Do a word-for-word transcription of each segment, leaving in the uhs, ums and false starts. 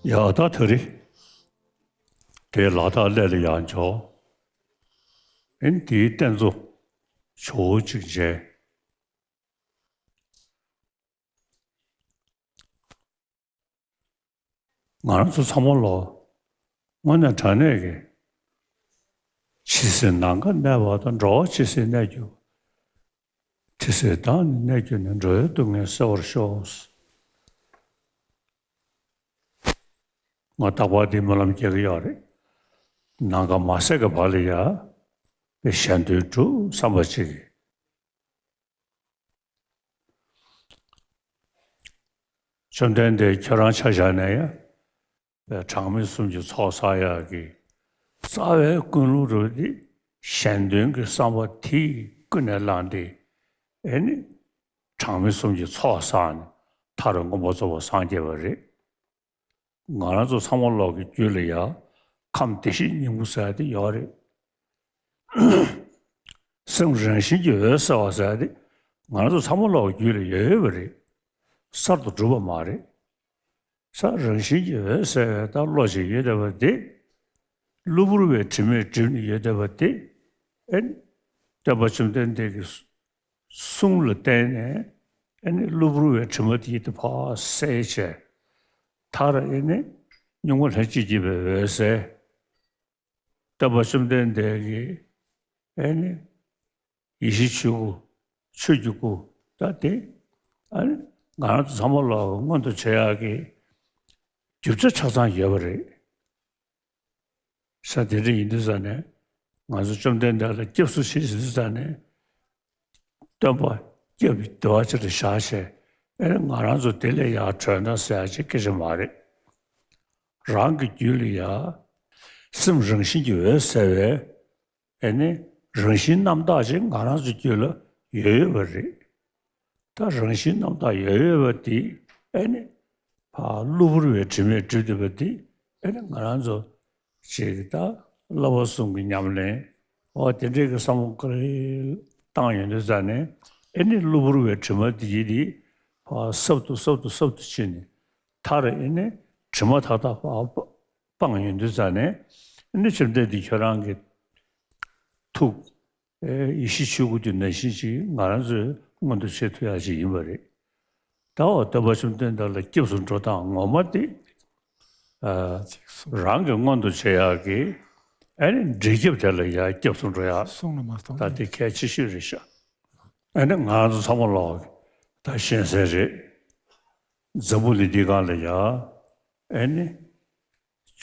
ཡ་ད་ད་རེས་དེ་ལ་དྭགས་གླེ་ལ་ཡར་འབྱོར། ཨེ་ནི་དེའི་རྟེན་གཙོ་ཇོ་བོ་གཅིག་མཇལ། ང་རང་ཚོ་ཚང་མ་ལོ་དངོས་གནས་དྲང་གནས་ཀྱི་ཇི་སྲིད་ནམ་མཁའ་གནས་པ་དང་། འགྲོ་བ་ཇི་སྲིད་གནས་གྱུར། དེ་སྲིད་བདག་ནི་གནས་གྱུར་ནས། འགྲོ་བའི་སྡུག་བསྔལ་སེལ་བར་ཤོག། ང་རྟག་པར་འདི་སྨོན་ལམ་རྒྱག་གི་ཡོད་རེད། ནམ་མཁའ་མ་ཟད་ཀྱི་བར་ལ་ཡ་པའི་གཞན་དོན་སྒྲུབ་བསམ་པ་ཅིག་གིས། བཅོམ་ལྡན་འདས་ཁྱོད་རང་ཆ་བཞག་ནས་ཡ་པའི་གྲངས་མེད་གསུམ་གྱི་ཚོགས་བསགས་ཡག་གི་རྩ་བའི་ཀུན་སློང་རུ་དེ་གཞན་དོན་གྱི་བསམ་པ་དེ་ཀུན་ནས་བསླངས་ཏེ། ཨེ་ནི་གྲངས་མེད་གསུམ་གྱི་ཚོགས་བསགས་ནས་མཐར་མངོན་པར་རྫོགས་པར་སངས་རྒྱས་པ་རེད། ང་རང་ཚོ་ཚང་མ་ལོག་གི་རྒྱུད་ལ་ཡ་ཁམས་བདེ་གཤེགས་སྙིང་པོ་ཟེར་ཡ་དེ་ཡོད་རེད། སེམས་རང་བཞིན་གྱིས་འོད་གསལ་བ་ཟེར་ཡ་དེ་ང་རང་ཚོ་ཚང་མ་ལོག་གི་རྒྱུད་ལ་ཡོད་ཡོད་པ་རེད། གསར་དུ་གྲུབ་པ་མ་རེད། ས་རང་བཞིན་གྱིས་འོད་གསལ་བའི་ད་བློ་ཞིག་ཡོད་བསྡད་པ་དེ། གློ་བུར་བའི་དྲི་མས་བསྒྲིབས་ནས་ཡོད་བསྡད་པ་དེ། ཨེ་ནི་སྟོན་པ་བཅོམ་ལྡན་འདས་ཀྱི་གསུང་ལ་བརྟེན་ནས། ཨེ་ནི་གློ་བུར་བའི་དྲི་མ་དེ་ཡིད་དུ་ཕར་བསལ་བྱས། མཐར་ཨེ་ནི་སྙིང་པོ་ལྷན་ཅིག་སྐྱེས་པའི་འོད་གསལ། སྟོན་པ་བཅོམ་ལྡན་འདས་ཀྱི་ཨེ་ནི་ཡེ་ཤེས་ཆོས་སྐུ། ཆོས་ཀྱི་སྐུ། ད་དེ་ཨ་ནི་ང་རང་ཚོ་ཚང་མ་ལོག་མངོན་དུ་བྱེད་ཡག་གི་རྒྱུ་ཆ་ཆ་ཚང་ཡོད་པ་རེད། ས་དེ་འདྲ་ཡིན་དུས་ཙ་ནས་ང་ཚོ་བཅོམ་ལྡན་འདས་ལ་སྐྱབས་སུ་མཆི་ཟེར་དུས་ཙ་ནས། སྟོན་པ་སྐྱབས་དེ་བ་ཅིག་ཏུ་བཞག་བྱས། ཨེ་ནི་ང་རང་ཚོ་དེ་ལས་ཡར་གྲོལ་ན་ཟེར་ཡག་ཅིག་སྐད་ཆ་མ་རེད། རང་གི་རྒྱུད་ལ་ཡ་སེམས་རང་བཞིན་གྱིས་འོད་གསལ་བའི་ཨེ་ནི་རང་བཞིན་རྣམ་དག་ཅིག་ང་རང་ཚོའི་རྒྱུད་ལ་ཡོད་ཡོད་པ་རེད། ད་རང་བཞིན་རྣམ་དག་ཡོད་ཡོད་པ་དེ་ཨེ་ནི་ཕར་གློ་བུར་བའི་དྲི་མས་བསྒྲིབས་བསྡད་པ་དེ། ཨེ་ནི་ང་རང་ཚོ་ཅིག་ད་བསླབ་པ་གསུམ་གྱི་ཉམས་ལེན་འོ་དེ་འདྲའི་གི་བསམ་བློ་ག་རེ་བཏང་ཡོང་དུས་ཙ་ནས། ཨེ་ནི་གློ་བུར་བའི་དྲི་མ་དེ་ཡིས་དེ་ཕར་སྲབ་ཏུ་སྲབ་ཏུ་སྲབ་ཏུ་ཕྱིན་ནས། མཐར་ཨེ་ནི་དྲི་མ་མཐའ་དག་སྤངས་ཡོང་དུས་ཙ་ནས། ཨེ་ནི་བཅོམ་ལྡན་འདས་ཁྱོད་རང་གི་ཐུགས་ཨེ་ཡེ་ཤེས་ཆོས་སྐུ་དེ་ནང་བཞིན་ཅིག་ང་རང་ཚོས་མངོན་དུ་བྱེད་ཐུབ་ཡག་ཅིག་ཡིན་པ་རེད། ད་འོ་སྟོན་པ་བཅོམ་ལྡན་འདས་ལ་སྐྱབས་སུ་འགྲོ་སྟངས་ངོ་མ་དེ། ཨ་རང་གི་མངོན་དུ་བྱེད་ཡག་གི་ཨེ་ནི་འབྲས་སྐྱབས་དེ་ལ་ཡ་སྐྱབས་སུ་འགྲོ་ཡག་གསུང་ལ་མ་གཏོང་ད་དེ་གལ་ཆེ་ཤོས་རེད་ཤག་ཨེ་ནི་ང་རང་ཚོ་ཚང་མ་ལོག་ད་ཤེས་གསལ་རེད། འཛམ་བུ་གླིང་འདི་སྒང་ལ་ཡ་ཨེ་ནི་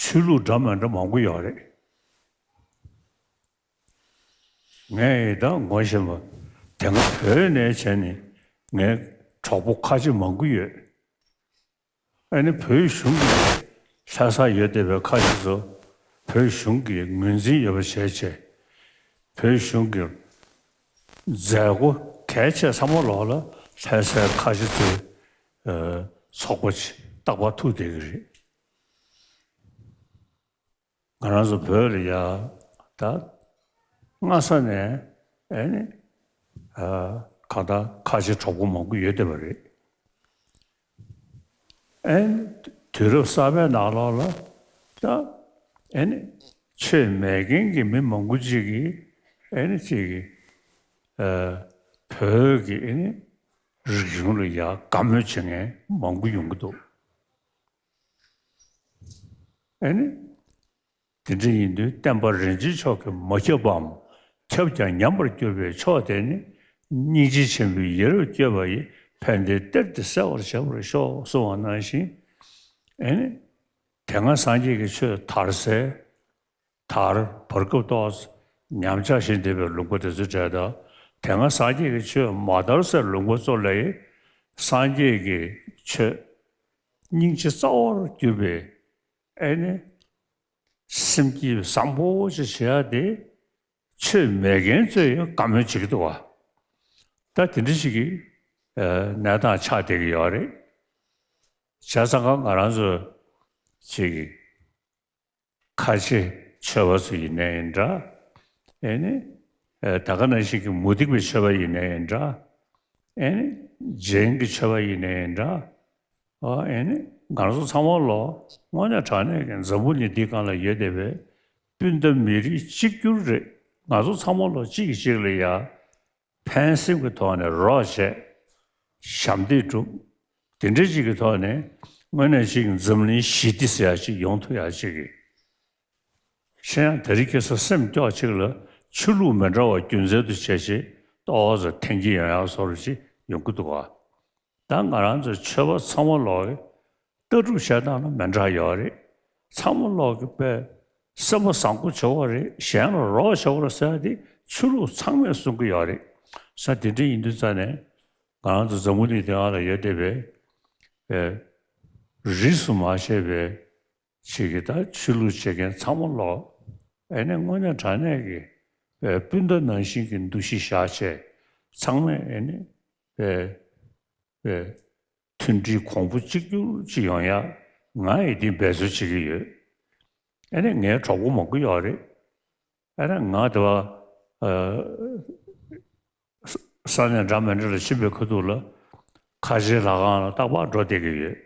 ཆོས་ལུགས་འདྲ་མི་འདྲ་མང་པོ་ཡོད་རེད། ངས་ད་ངོ་ཤེས་པ་དེ་སྔ་བོད་ནས་བྱས་ནས་ངའི་གྲོགས་པོ་ཁ་ཆེ་མང་པོ་ཡོད། ཨ་ནི་བོད་གཞུང་གི་ལྷ་ས་ཡོད་བསྡད་པའི་ཁ་ཤས་ཚོ་བོད་གཞུང་གིས་ངོས་འཛིན་ཡོད་པ་བྱས་བྱས། བོད་གཞུང་གི་མཛད་སྒོ་གལ་ཆེ་ཚང་མ་ལོག་ལ་ལྷ་སའི་ཁ་ཤས་ཚོའི་ཚོགས་པ་ཅིག་རྟག་པར་ཐུག་བསྡད་ཀྱི་རེད། ང་རང་ཚོ་བོད་ལ་ཡ་ད་སྔ་ས་ནས་ཨེ་ནི་ཨ་གང་ལྟར་ཁ་ཆེ་གྲོགས་པོ་མང་པོ་ཡོད་བསྡད་པ་རེད། ཨེ་ནི་དུས་རབས་གསར་པའི་ནང་ལོགས་ལ་ད་ཨེ་ནི་ཆོས་མེད་མཁན་གྱི་མི་མང་པོ་ཅིག་གིས་ཨེ་ནི་ཅིག་གིས་ཨ་བོད་ཀྱི་ཨེ་ནི་རིག་གཞུང་ལ་ཡ་དགའ་མོས་བྱེད་མཁན་མང་པོ་ཡོང་གི་འདུག་ཨེ་ནི། དེ་འདྲ་ཡིན་དུས་བསྟན་པ་རིན་ཆེན་མཆོག་གིས་མ་ཁྱབ་པའམ། ཁྱབ་ཀྱང་ཉམས་པར་གྱུར་པའི་ཕྱོགས་དེ་ནི། སྙིང་རྗེ་ཆེན་པོས་ཡིད་རབ་བསྐྱོད་པ་ཡིས། ཕན་བདེའི་གཏེར་དེ་གསལ་བར་བྱེད་པར་ཤོག་གསུངས་པ་ནང་བཞིན། ཨེ་ནི། དེ་སྔ་སངས་རྒྱས་ཀྱི་ཆོས་དར་སའི། དར་བར་སྐབས་ཏོག་ཙམ་ཉམས་ཆག་ཕྱིན་བསྡད་པའི་ལུང་པ་དེ་ཚོའི་གྲས་དང་། དེ་སྔ་སངས་རྒྱས་ཀྱི་ཆོས་མ་དར་སའི་ལུང་པ་ཚོ་ལ་ཡང་། སངས་རྒྱས་ཀྱི་ཆོས་སྙིང་རྗེ་རྩ་བར་གྱུར་པའི་ཨེ་ནི་སེམས་བསྐྱེད་བཟང་པོ་ཅིག་བྱེད་ཡ་དེ་ཆོས་མེད་མཁན་ཚོས་ཡང་བཀའ་མོལ་བྱེད་ཀྱི་འདུག་བ། ད་དེ་འདྲ་ཞིག་གི་གནས་སྟངས་ཆགས་བསྡད་ཀྱི་ཡོད་རེད། བྱས་ཙང་ང་རང་ཚོ་ཅིག་གི་ཁ་ཆེ་ཆོས་པ་ཚོ་ཡིན་ནའི་འདྲ། ཨེ་ནི། ཨེ་ད་ག་ནང་བཞིན་གྱི་མུ་སྟེགས་པའི་ཆོས་པ་ཡིན་ནའི་འདྲ། ཨེ་ནི། རྗེན་གྱི་ཆོས་པ་ཡིན་ནའི་འདྲ། ཨོ་ཨེ་ནི། ང་ཚོ་ཚང་མ་ལོ་དངོས་གནས་དྲང་གནས་ཀྱི་འཛམ་བུ་གླིང་འདི་སྒང་ལ་ཡོད་བསྡད་པའི་སྤུན་ཟླ་མི་རིགས་གཅིག་གྱུར་རེད། ང་ཚོ་ཚང་མ་ལོ་གཅིག་གིས་གཅིག་ལ་ཡ་ཕན་སེམས་ཀྱི་ཐོག་ནས་རོགས་བྱས། ཞབས་འདེགས་སྒྲུབ། དེ་འདྲ་ཅིག་གི་ཐོག་ནས་དངོས་གནས་ཅིག་འཛམ་གླིང་ཞི་བདེ་ཟེར་ཡ་ཅིག་ཡོང་ཐུབ་ཡ་ཅིག་གི། གཞན་ཡང་དེ་རིང་ཁ་སང་སེམས་སྐྱོ་ཅིག་ལ་ཆོས་ལུགས་མི་འདྲ་བ་རྒྱུ་མཚན་དུ་བྱས་བྱས་ཏོག་ཙམ་འཐེན་གྱི་ཡོང་ཡག་བཟོ་འདྲ་ཅིག་ཡོང་གི་འདུག་ག། ད་ང་རང་ཚོ་ཆོས་པ་ཚང་མ་ལོག་ལྟ་གྲུབ་བྱེད་སྟངས་ལ་མི་འདྲ་ཡོད་རེད། ཚང་མ་ལོག་གི་དཔེ་སེམས་པ་བཟང་པོ་བྱེད་དགོས་རེད། གཞན་ལ་རོགས་བྱེད་དགོས་རེད་ཟེར་ཡ་དེ་ཆོས་ལུགས་ཚང་མས་གསུང་གི་ཡོད་རེད། ས་དེ་འདྲ་ཡིན་དུས་ཙང་ནས་ང་རང་ཚོ་འཛམ་བུ་གླིང་འདི་སྒང་ལ་ཡོད་བསྡད་པའི་དཔེ་རིས་སུ་མ་ཆད་པའི་ཅིག་གིས་ད་ཆོས་ལུགས་བྱེད་མཁན་ཚང་མ་ལོག་ཨེ་ནས་དངོས་གནས་དྲང་གནས་ཀྱི་དཔེ་སྤུན་ཟླ་ནང་བཞིན་གྱི་འདུ་ཤེས་བཞག་བྱས་ཚང་མས་ཨེ་ནས་དཔེ་དཔེ་མཐུན་སྒྲིལ་གོང་བུ་གཅིག་གྱུར་ཅིག་ཡོང་ཡ་ང་ཡིས་འདི་འབད་རྩོལ་བྱེད་ཀྱི་ཡོད། ཨེ་ནས་ངའི་གྲོགས་པོ་མང་པོ་ཡོད་རེད། ཨེ་ནས་ང་དེ་བ་ཨ། ས་གནས་འདྲ་མི་འདྲ་ལ་ཕྱིན་པའི་ཁ་ཐུག་ལ་ཁ་ཆེའི་ལྷ་ཁང་ལ་རྟག་པར་འགྲོ་བསྡད་ཀྱི་ཡོད།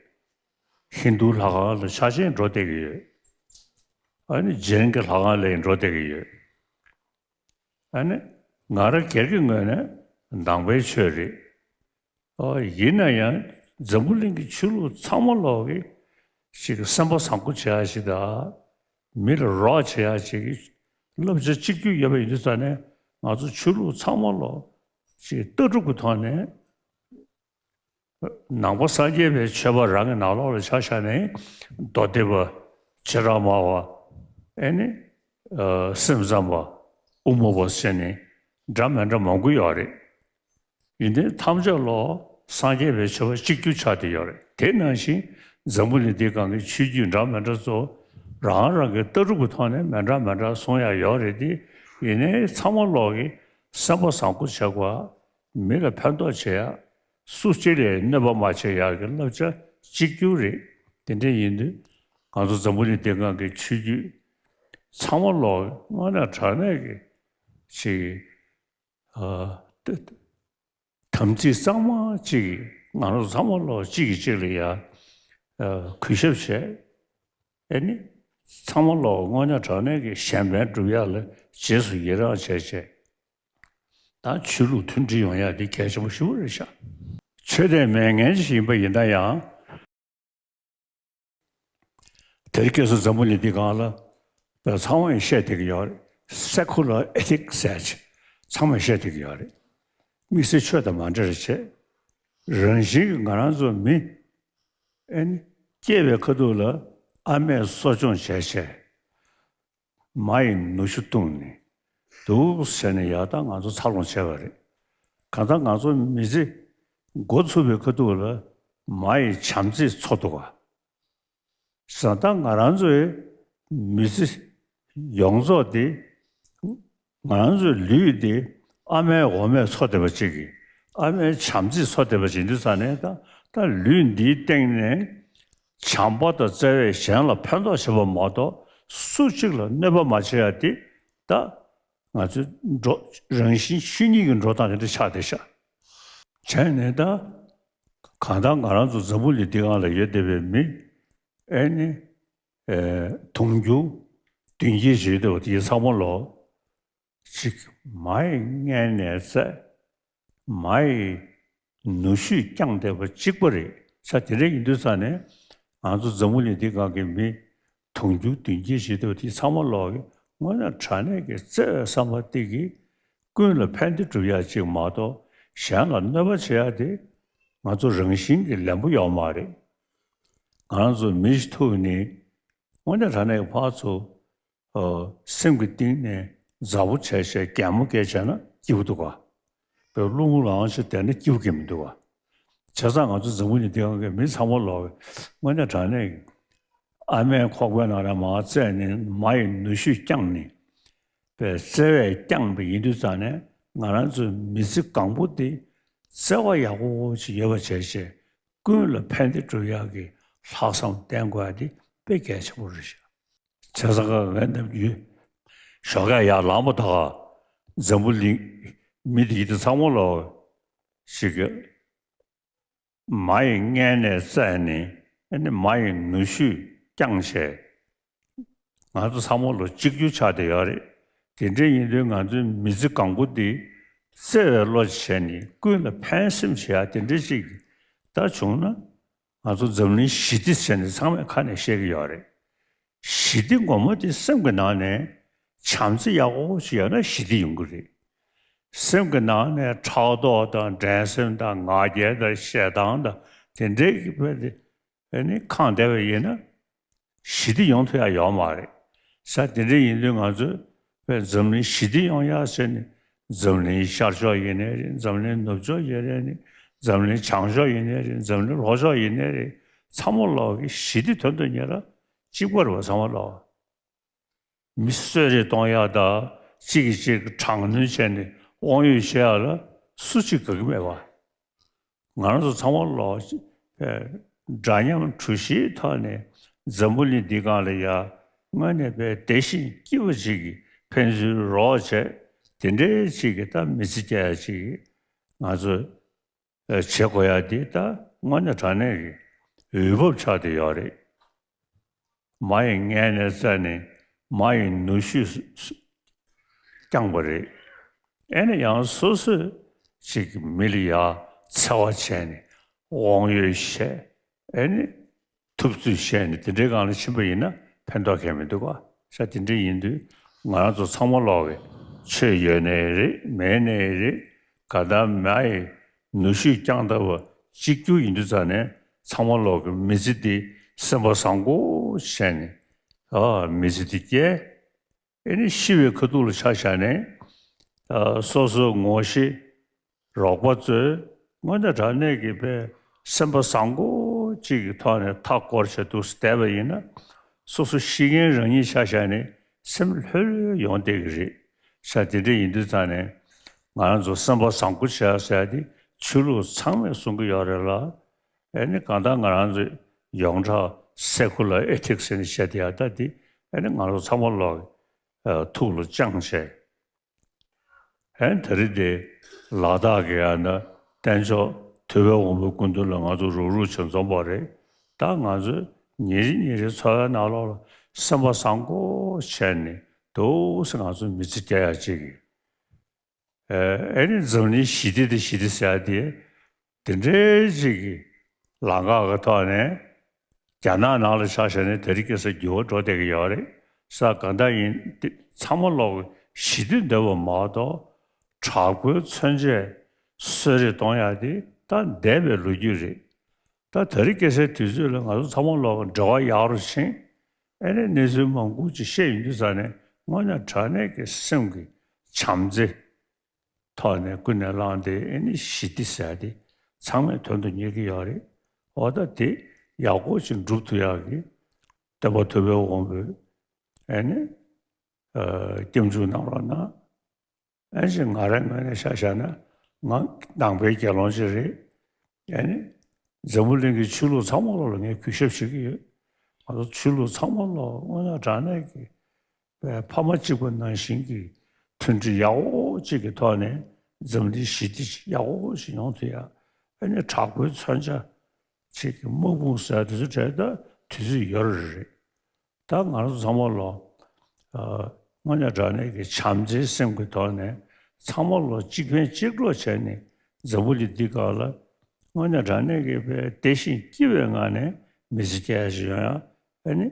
ཧིན་རྡུའི་ལྷ་ཁང་ལ་ཆ་ཆེན་འགྲོ་བསྡད་ཀྱི་ཡོད། ཨ་ནི་ཇེན་གྱི་ལྷ་ཁང་ལ་ཡང་འགྲོ་བསྡད་ཀྱི་ཡོད། ཨ་ནི་ང་རང་སྒེར་གྱི་ངོས་ནས་ནང་པའི་ཆོས་རེད། ཨོ་ཡིན་ན་ཡང་འཛམ་བུ་གླིང་གི་ཆོས་ལུགས་ཚང་མ་ལོག་གི་ཞིག་སེམས་པ་བཟང་པོ་བྱེད་ཡ་ཞིག་དང་། མི་ལ་རོགས་བྱེད་ཡ་ཞིག་གི་བསླབ་བྱ་གཅིག་གྱུར་ཡོད་པ་ཡིན་དུས་ཙང་ནས་ང་ཚོ་ཆོས་ལུགས་ཚང་མ་ལོག་ཅིག་ལྟ་གྲུབ་ཀྱི་ཐོག་ནས་ནང་པ་སངས་རྒྱས་པའི་ཆོས་པ་རང་གི་ནང་ལོགས་ལ་ཆ་བཞག་ནས་མདོ་སྡེ་པ་བྱེ་བྲག་སྨྲ་བ་ཨེ་ནི་སེམས་ཙམ་པ་དབུ་མ་པ་ཟེར་ནས་འདྲ་མི་འདྲ་མང་པོ་ཡོད་རེད། ཡིན་ཏེ་ཐམས་ཅད་ལོག་སངས་རྒྱས་པའི་ཆོས་པ་གཅིག་གྱུར་ཆགས་བསྡད་ཡོད་རེད། དེ་ནང་བཞིན་འཛམ་བུ་གླིང་འདིའི་སྒང་གི་ཆོས་བརྒྱུད་འདྲ་མི་འདྲ་ཚོ་རང་རང་གི་ལྟ་གྲུབ་ཀྱི་ཐོག་ནས་མི་འདྲ་མི་འདྲ་གསུང་ཡ་ཡོད་རེད་དེ། ཡིན་ནའི་ཚང་མ་ལོག་གི་སེམས་པ་བཟང་པོ་བྱེད་དགོས། མི་ལ་ཕན་ཐོགས་བྱེད་ཡ། སུ་གཅིག་ལ་གནོད་པ་མ་བྱེད་ཡ་གི་བསླབ་བྱ་གཅིག་གྱུར་རེད། དེ་འདྲ་ཡིན་དུས་ང་ཚོ་འཛམ་བུ་གླིང་འདིའི་སྒང་གི་ཆོས་བརྒྱུད་ཚང་མ་ལོག་དངོས་གནས་དྲང་གནས་ཀྱི་ཅིག་ཨ། དམ་ཚིག་གཙང་མ་གཅིག་གིས་ང་རང་ཚོ་ཚང་མ་ལོག་གཅིག་གིས་གཅིག་ལ་ཡ་གུས་ཞབས་བྱས། ཨེ་ནི་ཚང་མ་ལོག་དངོས་གནས་དྲང་གནས་ཀྱི་གཞན་ཕན་སྒྲུབ་ཡ་ལ་རྗེས་སུ་ཡི་རང་བྱས་བྱས། ད་ཆོས་ལུགས་མཐུན་སྒྲིལ་ཡོང་ཡ་དེ་གལ་ཆེན་པོ་ཞེ་པོ་རེད་ཤག་ཆོས་དད་མེད་མཁན་ཞིག་ཡིན་པ་ཡིན་ན་ཡང་། དེར་སྐྱེས་སུ་འཛམ་བུ་གླིང་འདི་སྒང་ལ་ཚང་མས་བཤད་བསྡད་ཀྱི་ཡོད་རེད། སེ་ཁུ་ལར་ཨེ་ཐིག་ཟེར་ཅིག་ཚང་མས་བཤད་བསྡད་ཀྱི་ཡོད་རེད། དམིགས་བསལ་ཆོས་དང་མ་འབྲེལ་བྱས། རང་བཞིན་གྱིས་ང་རང་ཚོ་མི་ཨེ་ནི་སྐྱེས་པའི་ཁ་ཐུག་ལ་ཨ་མས་གསོ་སྐྱོང་བྱས་བྱས། མ་ཡི་ནུ་ཞོ་བཏུངས་ནས་འདུག་ཟེར་ནས་ཡར་ད་ང་ཚོ་འཚར་ལོངས་བྱས་པ་རེད། གང་ལྟར་ང་ཚོ་མི་ཚེ་འགོ་ཚུགས་པའི་ཁ་ཐུག་ལ་མ་ཡི་བྱམས་བརྩེས་འཚོ་འདུག་ག། བྱས་ཙང་ད་ང་རང་ཚོའི་མི་ཚེ་ཡོངས་རྫོགས་དེ་ང་རང་ཚོའི་ལུས་དེ་ཨ་མའི་འོ་མས་འཚོ་བསྡད་པ་ཅིག་གིས་ཨ་མའི་བྱམས་བརྩེས་འཚོ་བསྡད་པ་ཅིག་ཡིན་དུས་ཙང་ནས་ད་ད་ལུས་འདིའི་སྟེང་ནས་བྱམས་པ་དང་བརྩེ་བས་གཞན་ལ་ཕན་ཐོགས་བྱེད་པ་མ་གཏོགས་སུ་གཅིག་ལ་གནོད་པ་མ་བྱེད་ཡ་དེ་ད་ང་ཚོའི་འགྲོ་རང་བཞིན་ཆོས་ཉིད་ཀྱི་འགྲོ་སྟངས་དེ་འདྲ་ཆགས་བསྡད་ཤག་བྱས་ནས་ད་གང་ལྟར་ང་རང་ཚོ་འཛམ་བུ་གླིང་འདི་སྒང་ལ་ཡོད་བསྡད་པའི་མི་ཨེ་ནི་ཨེ་དུང་ཕྱུར་བདུན་བརྒྱད་བྱེད་བསྡད་པ་དེ་ཚང་མ་ལོ་གཅིག་མ་ཡི་མངལ་ནས་བཙས། མ་ཡི་ནུ་ཞོས་བསྐྱངས་བསྡད་པ་གཅིག་པ་རེད། ས་དེ་འདྲ་ཡིན་དུས་ཙང་ནས་ང་ཚོ་འཛམ་བུ་གླིང་འདི་སྒང་གི་མི་དུང་ཕྱུར་བདུན་བརྒྱད་བྱེད་དུས་དེ་ཚང་མ་ལོག་གི་དངོས་གནས་དྲང་གནས་ཀྱི་བརྩེ་བའི་བསམ་པ་གཏིང་གི་ཀུན་ལ་ཕན་བདེ་སྒྲུབ་ཡ་གཅིག་མ་གཏོགས་གཞན་ལ་གནོད་པ་བྱེད་ཡ་དེ་ང་ཚོ་རང་བཞིན་གྱི་ལེན་པོ་ཡོད་མ་རེད། ང་རང་ཚོ་མི་ཞིག་ཐུག་ནས་དངོས་གནས་དྲང་གནས་ཀྱི་ཕར་ཚུར་ཨ་སེམས་ཀྱི་གཏིང་ནས་མཛའ་བོ་བྱས་བྱས་གད་མོ་བགད་བྱས་ན་སྐྱིད་པོ་འདུག་ག། བའི་བླུན་པོ་ལངས་ཤིག་བསྡད་ན་སྐྱིད་པོ་གང་མི་འདུག་བ། བྱས་ཙང་ང་ཚོ་འཛམ་བུ་གླིང་འདི་སྒང་གི་མི་ཚང་མ་ལོག་དངོས་གནས་དྲང་གནས་ཀྱི་ཨ་མའི་ཁོག་པའི་ནང་ལ་མར་བཙས་ནས་མ་ཡི་ནུ་ཞོས་བསྐྱངས་ནས་པའི་བརྩེ་བས་བསྐྱངས་པ་ཡིན་དུས་ཙང་ནས་ང་རང་ཚོའི་མི་ཚེ་གང་པོ་དེ་བརྩེ་བ་ཡག་པོ་ཅིག་ཡོད་པ་བྱས་བྱས་ཀུན་ལ་ཕན་བདེ་སྒྲུབ་ཡག་གི་ལྷག་བསམ་བསྟེན་དགོས་ཡ་དེ་དཔེ་གལ་ཆེན་པོ་རེད་ཤག་བྱས་ཙང་ང་ནམ་རྒྱུན་ཞོགས་ཀས་ཡར་ལངས་པ་དང་འཛམ་བུ་གླིང་མི་དེ་ཡིན་དེ་ཚང་མ་ལོག་ཞིག་གི་མ་ཡི་མངལ་ནས་བཙས་ནས་ ཨ་ནི་མ་ཡི་ནུ་ཞོས་བསྐྱངས་བྱས། ང་ཚོ་ཚང་མ་ལོ་གཅིག་གྱུར་ཆགས་བསྡད་ཡོད་རེད། དེ་འདྲ་ཡིན་དུས་ང་ཚོའི་མི་ཚེ་གང་པོ་འདི་བརྩེ་བའི་བློ་བྱས་ནས་ཀུན་ལ་ཕན་སེམས་བྱེད་ཡ་དེ་འདྲ་ཞིག་ད་བྱུང་ན། ང་ཚོ་འཛམ་གླིང་ཞི་བདེ་ཟེར་ནས་ཚང་མས་ཁ་ནས་བཤད་ཀྱི་ཡོད་རེད། ཞི་བདེ་ངོ་མ་དེ་སེམས་ཀྱི་ནང་ནས་བྱམས་བརྩེ་ཡག་པོ་ཞིག་ཡོད་ན་ཞི་བདེ་ཡོང་གི་རེད། སེམས་ཀྱི་ནང་ནས་ཕྲག་དོག་དང་འགྲན་སེམས་དང་ང་རྒྱལ་དང་ཞེ་སྡང་དང་དེ་འདྲའི་གི་བས་དེ་ཨ་ནི་ཁེངས་བསྡད་པ་ཡིན་ན། ཞི་བདེ་ཡོང་ཐུབ་ཡ་ཡོད་མ་རེད། ས་དེ་འདྲ་ཡིན་དུས་ང་ཚོས་བས་འཛམ་གླིང་ཞི་བདེ་ཡོང་ཡ་ཟེར་ནས། འཛམ་གླིང་ཤར་ཕྱོགས་ཡིན་ནའི་རེད། འཛམ་གླིང་ནུབ་ཕྱོགས་ཡིན་ནའི་རེད། འཛམ་གླིང་བྱང་ཕྱོགས་ཡིན་ནའི་རེད། འཛམ་གླིང་ལྷོ་ཕྱོགས་ཡིན་ནའི་རེད། ཚང་མ་ལོག་གི་ཞི་བདེ་དོན་དུ་གཉེར་ར་གཅིག་པ་རེད་པ། ཚང་མ་ལོག་མི་གསོད་རེས་གཏོང་ཡ་དང་གཅིག་གིས་གཅིག་གི་དྲག་གནོན་བྱས་ནས་དབང་ཡོད་བཤད་ཡ་ལ་སུ་གཅིག་དགའ་གི་མེད་པ། ང་རང་ཚོ་ཚང་མ་ལོག་ཅིག་འདྲ་མཉམ་གྲུ་བཞིའི་ཐོག་ནས་འཛམ་བུ་གླིང་འདི་སྒང་ལ་ཡ་དངོས་གནས་བདེ་ཞིང་སྐྱིད་པོ་ཅིག་གི་ཕན་ཚུན་རོགས་བྱས། དེ་འདྲའི་ཅིག་གི་ད་མི་ཚེ་སྐྱེལ་ཡ་ཅིག་ང་ཚོས་བྱེད་དགོས་ཡ་འདི་ད་དངོས་གནས་དྲང་གནས་ཀྱི་འོས་བབ་ཆགས་བསྡད་ཡོད་རེད། མ་ཡི་མངལ་ནས་བཙའ་ནས་མ་ཡི་ནུ་ཞོས་བསྐྱངས་པ་རེད། ཨེ་ནི་ཡང་སོ་སོས་ཅིག་མི་ལ་ཡ་འཚེ་བ་བྱས་ནས་དབང་ཡོད་བཤད། ཨེ་ནི་ཐུབ་ཚོད་བཤད་ནས་དེ་འདྲའི་སྒང་ལ་ཕྱིན་པ་ཡིན་ན་ཕན་ཐོགས་གང་ཡང་མི་འདུག་ག་ས་དེ་འདྲ་ཡིན་དུས་ང་རང་ཚོ་ཚང་མ་ལོག་གི་ཆོས་ཡོད་ནའི་རེད། མེད་ནའི་རེད། ག་ད་མ་ཡི་ནུ་ཞོས་བསྐྱངས་ལྟ་བུ་གཅིག་གྱུར་ཡིན་དུས་ཙང་ནས་ཚང་མ་ལོག་གི་མི་ཚེ་འདི་སེམས་པ་བཟང་པོ་བྱས་ནས་ཨ་མི་ཚེ་འདི་སྐྱེལ། ཨེ་ནི་ཤི་བའི་ཁ་ཐུག་ལ་ཆ་བཞག་ནས་ཨ་སོ་སོའི་ངོ་ཤེས་རོགས་པ་ཚོས་དངོས་གནས་དྲང་གནས་ཀྱི་དཔེ་སེམས་པ་བཟང་པོ་གཅིག་གི་ཐོག་ནས་མཐའ་བསྐོར་བྱས་འདུག་བསྡད་པ་ཡིན་ན། སོ་སོ་ཤི་མཁན་རང་ཉིད་ཆ་བཞག་ནས་སེམས་ལྷོད་ལྷོད་ཡོང་བསྡད་ཀྱི་རེད། ས་དེ་འདྲ་ཡིན་དུས་ཙང་ནས་ང་རང་ཚོ་སེམས་པ་བཟང་པོ་བྱས་ཟེར་ཡ་དེ་ཆོས་ལུགས་ཚང་མས་གསུང་གི་ཡོད་རེད་ལ། ཨེ་ནི་གང་ལྟར་ང་རང་ཚོའི་ཡོངས་གྲགས་སེ་ཁུ་ལར་ཨེ་ཐིག་སི་ཟེར་ནས་བཤད་བསྡད་ཡ་ད་དེ་ཨེ་ནི་ང་རང་ཚོ་ཚང་མ་ལོག་ཨ་ཐུགས་ལ་བཅངས་བྱས། ཨེ་ནི་ད་རེས་དེ་ལ་དྭགས་ཀྱི་ཡ་ན་བསྟན་མཆོག་ཐུབ་པའི་དབང་པོའི་སྐུ་མདུན་ལ་ང་ཚོ་རུག་རུག་བྱས་འཛོམས་པ་རེད། ད་ང་ཚོས་ཉིན་རེ་ཉིན་རེའི་འཚོ་བའི་ནང་ལོགས་ལ་སེམས་པ་བཟང་པོ་བྱས་ནས་འདུག་སེ་ང་ཚོ་མི་ཚེ་སྐྱེལ་ཡ་ཅིག་གི་ཨེ་ནི་འཛམ་གླིང་ཞི་བདེ་དེ་ཞི་བདེ་ཟེར་ཡ་དེ་དེ་འདྲའི་ཅིག་གི་ལམ་ཁ་གི་ཐོག་ནས་རྒྱ་ནག་ནང་ལ་ཆ་བཞག་ན་དེ་རིང་ཁ་སང་འགྱུར་བ་འགྲོ་བསྡད་ཀྱི་ཡོད་རེད། ས་ག་འདྲ་ཡིན་དེ་ཚང་མ་ལོག་ཞི་བདེ་འདོད་པ་མ་གཏོགས་དྲག་པོའི་མཚོན་ཆས་གསོད་རེས་གཏོང་ཡ་དེ་ད་འདས་པའི་ལོ་རྒྱུས་རེད། ད་དེ་རིང་ཁ་སང་དུས་ཚོད་ལ་ང་ཚོ་ཚང་མ་ལོག་འབྲེལ་བ་ཡག་རུ་ཕྱིན། ཨེ་ནི་གནས་ཚུལ་མང་པོ་ཅིག་བཤད་ཡོང་དུས་ཙང་ནས་དངོས་གནས་དྲང་གནས་ཀྱི་སེམས་ཀྱི་བྱམས་བརྩེ་ཐོག་ནས་ཀུན་ནས་བསླངས་ཏེ་ཨེ་ནི་ཞི་བདེ་ཟེར་ཡ་དེ་ཚང་མས་དོན་དུ་གཉེར་གྱི་ཡོད་རེད། འོ་ད་དེ་ཡག་པོ་ཅིག་འགྲུབ་ཐུབ་ཡག་གི་སྟོན་པ་ཐུབ་པའི་དབང་པོས་ཨེ་ནི་ཨ་སྐྱབས་འཇུག་གནང་རོགས་གནང་། ཨེ་ཅེ་ང་རའི་ངོས་ནས་ཆ་བཞག་ན་ང་ནང་པའི་དགེ་སློང་ཅིག་རེད། ཨེ་ནི་འཛམ་བུ་གླིང་གི་ཆོས་ལུགས་ཚང་མ་ལོག་ལ་ངས་གུས་ཞབས་བྱེད་ཀྱི་ཡོད། ང་ཚོ་ཆོས་ལུགས་ཚང་མ་ལོག་དངོས་གནས་དྲང་གནས་ཀྱི་ཕ་མ་གཅིག་པ་ནང་བཞིན་གྱི་མཐུན་སྒྲིལ་ཡག་པོ་གཅིག་གི་ཐོག་ནས་འཛམ་གླིང་ཞི་བདེ་ཡག་པོ་ཞིག་ཡོང་ཐུབ་ཡ། ཨེ་ནི་དྲག་པོའི་མཚོན་ཆ་གཅིག་གི་དམག་དཔུང་ཟེར་དེ་ཚོ་གྲས་ད་དུས་ཚོད་ཡོལ་རེད། ད་ང་རང་ཚོ་ཚང་མ་ལོག་ཨ་དངོས་གནས་དྲང་གནས་ཀྱི་བྱམས་བརྩེའི་སེམས་ཀྱི་ཐོག་ནས་ཚང་མ་ལོག་གཅིག་ཕན་གཅིག་གྲོགས་བྱས་ནས་འཛམ་བུ་གླིང་འདི་སྒང་ལ་དངོས་གནས་དྲང་གནས་ཀྱི་བདེ་ཞིང་སྐྱིད་པའི་ངང་ནས་མི་ཚེ་སྐྱེལ་ཡ་ཞིག་ཡོང་ཡ། ཨེ་ནི་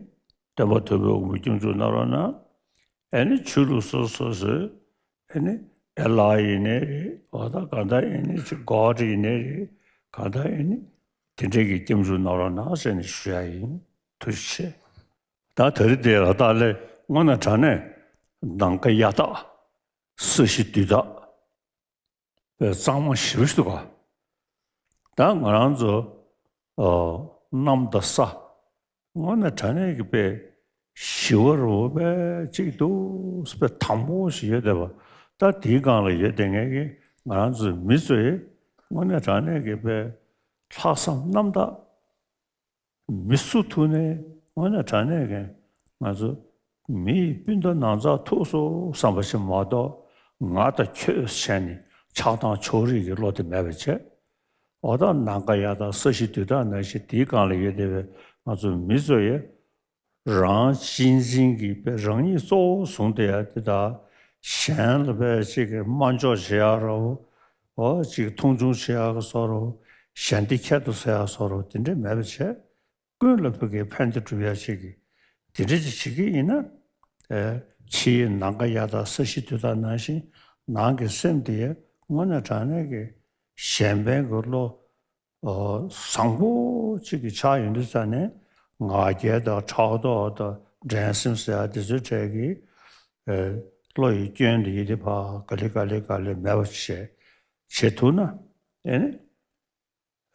སྟོན་པ་ཐུབ་པའི་དབང་པོས་སྐྱབས་འཇུག་གནང་རོགས་གནང་། ཨེ་ནི་ཆོས་ལུགས་སོ་སོ་སོའི་ཨེ་ནི་ཨེ་ལགས་ཡིན་ནའི་རེད། འོ་ད་གང་ལྟར་ཨེ་ནི་ཅིག་གོ་ཌི་ཡིན་ནའི་རེད། གང་ལྟར་ཨེ་ནི་དེ་འདྲས་ཀྱི་སྐྱབས་འཇུག་གནང་རོགས་གནང་ཟེར་ནས་ཞུ་ཡ་ཡིན། ཐུགས་རྗེ་ཆེ། ད་དེ་རིང་འདི་ལ་དྭགས་ལ་དངོས་གནས་དྲང་གནས་ནམ་མཁའ་གཡའ་དྭགས་ས་གཞི་རྡུལ་དག་པའི་གཙང་མ་ཞེ་པོ་ཞིག་འདུག་ག་ད་ང་རང་ཚོ་ཨ་གནམ་དང་ས་དངོས་གནས་དྲང་གནས་ཀྱི་དཔེ་ཞི་བ་རུ་དཔེ་གཅིག་འདུག་དཔེ་དྭངས་པོ་ཞིག་ཡོད་བསྡད་པ། ད་དེའི་སྒང་ལ་ཡོད་བསྡད་མཁན་གྱི་ང་རང་ཚོའི་མི་ཚོས་དངོས་གནས་དྲང་གནས་ཀྱི་དཔེ་ལྷག་བསམ་རྣམ་དག་མི་སུ་ཐུག་ནའི་དངོས་གནས་དྲང་གནས་ཀྱི་ང་ཚོ་མི་ཡི་སྤུན་ཟླ་ནང་ཚགས་ཐུག་སོང་བསམ་པ་ཞིག་མ་གཏོགས་ང་དང་ཁྱོད་བྱས་ནས་ཆགས་སྡང་ཕྱོགས་རིས་ཀྱི་བློ་དེ་མེད་པ་བྱས། འོ་ད་ནམ་མཁའ་གཡའ་དང་ས་གཞི་རྡུལ་དག་ནང་བཞིན་དེའི་སྒང་ལ་ཡོད་བསྡད་པའི་ ང་ཚོ་མི་ཚོ་ཡི་རང་གཅེས་འཛིན་གྱི་དཔེ་རང་ཉིད་གཙོ་བོ་བཟུང་བསྡད་ཡ་དེ་དག་གཞན་ལ་དཔེ་ཅིག་གི་དམའ་འཇོག་བྱེད་ཡ་རོ། འོ་ཅིག་མཐོང་ཆུང་བྱེད་ཡ་གི་བཟོ་འདྲ། གཞན་དེ་ཁྱད་དུ་བསད་ཡ་བཟོ་འདྲ། དེ་འདྲ་མེད་པ་བྱས། ཀུན་ལ་ཕ་གིའི་ཕན་བདེ་སྒྲུབ་ཡ་ཅིག་གི་དེ་འདྲ་ཅིག་བྱེད་ཀྱི་ཡིན་ན། ཨེ། ཕྱིའི་ནམ་མཁའ་ཡག་དང་ས་གཞི་དུས་དང་ནང་བཞིན་ནང་གི་སེམས་དེ་ཡ་དངོས་གནས་དྲང་གནས་ཀྱི་གཞན་ཕན་གྱི་བློ། ཨོ། བཟང་པོ་གཅིག་གི་ཆགས་ཡོང་དུས་ཙ་ནས་ང་རྒྱལ་དང་ཕྲག་དོག་དང་འགྲན་སེམས་ཟེར་ཡ་དེ་ཚོའི་གྲས་ཀྱི་ཨེ། བློ་ཡི་སྐྱོན་དེ་ཡི་དེ་ཕར་ག་ལེ་ག་ལེ་ག་ལེ་མེད་པ་བྱས་བྱེད་ཐུབ་ན། ཨེ་ནི་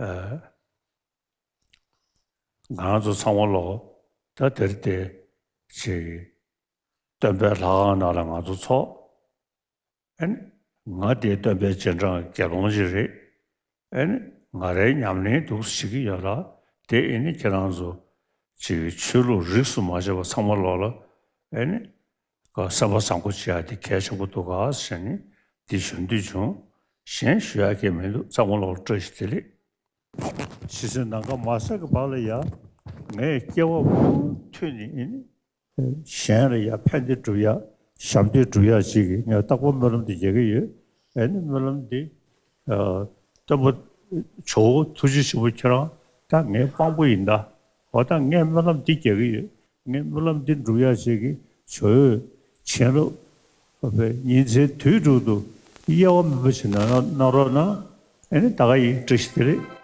ཨེ། ང་རང་ཚོ་ཚང་མ་ལོ་ད་དེར་དེ་ཅིག་སྟོན་པའི་ལྷ་ཁང་ནང་ལ་ང་ཚོ་ཚོགས། ཨེ་ནི་ང་དེ་སྟོན་པའི་རྗེས་འབྲང་དགེ་སློང་ཅིག་རེད། ཨེ་ནི་ང་རའི་ཉམས་ལེན་འདུག་བྱེད་ཀྱི་ཡོད་ལ། དེ་ཨེ་ནི་ཁྱེད་རང་ཚོ་ཅིག་ཆོས་ལུགས་རིས་སུ་མ་ཆད་པ་ཚང་མ་ལོག་ལ། ཨེ་ནི་ཀ་སེམས་པ་བཟང་པོ་བྱེད་ཡ་དེ་གལ་ཆེན་པོ་འདུག་ག་ཟེར་ནས་འདི་ཞུ་འདོད་བྱུང་། གཞན་ཞུ་ཡ་གང་མི་འདུག་ཚང་མ་ལོག་ལ་བཀྲ་ཤིས་བདེ་ལེགས། ཕྱི་སེམས་ནང་ཁ་མ་ཟད་ཀྱི་བར་ལ་ཡ། ངས་སྐྱེ་བ་མུ་མཐུད་ནས་ཨེ་ནི། གཞན་ལ་ཡ་ཕན་བདེ་སྒྲུབ་ཡ། ཞབས་འདེགས་སྒྲུབ་ཡ་ཅིག་གི་ངས་རྟག་པར་སྨོན་ལམ་འདི་རྒྱག་གི་ཡོད། ཨེ་ནི་སྨོན་ལམ་འདི། ཨ། སྟོན་པ་ཇོ་བོ་ཐུགས་རྗེ་ཆེན་པོ་ཁྱེད་རང་ད་ངའི་དཔང་པོ་ཡིན་ད། འོ་ད་ངས་སྨོན་ལམ་འདི་རྒྱག་གི་ཡོད། ངས་སྨོན་ལམ་འདི་སྒྲུབ་ཡ་ཅིག་གི་ཇོ་བོས་བྱིན་རླབས་ཉིན་མཚན་དུས་དྲུག་ཏུ་དབྱེ་བ་མེད་པ་ཞིག་གནང་གནང་རོགས་གནང་། ཨེ་ནི་ད་ག་ཡིན། བཀྲ་ཤིས་བདེ་ལེགས།